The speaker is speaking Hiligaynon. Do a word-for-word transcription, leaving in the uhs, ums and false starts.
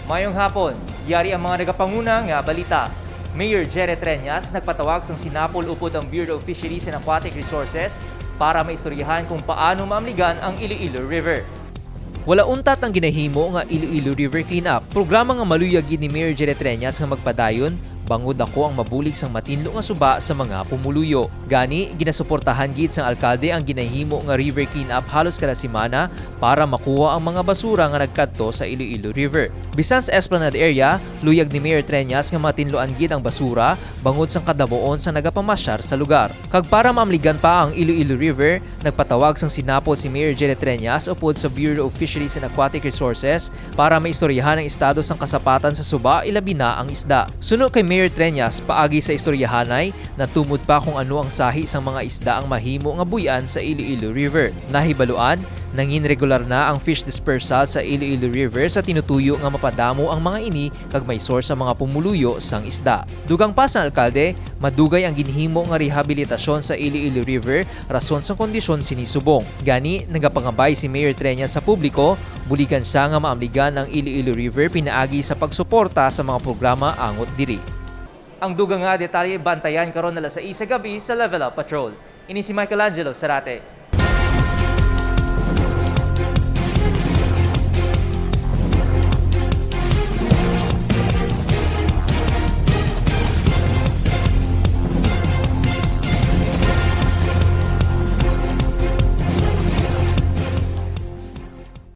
Mayong hapon. Yari ang mga nagapanguna nga balita. Mayor Jerry Treñas nagpatawag sang sinapol upod ang Bureau of Fisheries and Aquatic Resources para maistoryahan kung paano maamligan ang Iloilo River. Wala untat ang ginahimo nga Iloilo River Cleanup, programa nga maluyag gid ni Mayor Jerry Treñas nga magpadayon, bangod ako ang mabulig sang matinlo nga suba sa mga pumuluyo. Gani, ginasuportahan gid sang alkalde ang ginahimo nga river cleanup halos kada semana para makuha ang mga basura nga nagkadto sa Iloilo River. Bisan sa Esplanade area, luyag ni Mayor Treñas nga matinluan gid ang basura bangod sang kadabuon sa nagapamasyar sa lugar. Kag para maamligan pa ang Iloilo River, nagpatawag sang sinapol si Mayor Jerry Treñas upod sa Bureau of Fisheries and Aquatic Resources para maistoryahan ang estado sang kasapatan sa suba, ilabi na ang isda. Suno kay Mayor Treñas, paagi sa istoryahanay, natumod pa kung ano ang sahi sang mga isda ang mahimo nga buy-an sa Iloilo River. Nahibaluan, nangin regular na ang fish dispersal sa Iloilo River sa tinutuyo nga mapadamo ang mga ini kag may source ang mga pumuluyo sang isda. Dugang pa sang alkalde, madugay ang ginhimo nga rehabilitasyon sa Iloilo River rason sang kondisyon sini subong. Gani, nagapangabay si Mayor Treñas sa publiko, buligan siya nga maamligan ang Iloilo River pinaagi sa pagsuporta sa mga programa angot diri. Ang dugang nga detalye bantayan karon alas sais sa gabi sa Level Up Patrol. Ini si Michelangelo Sarate.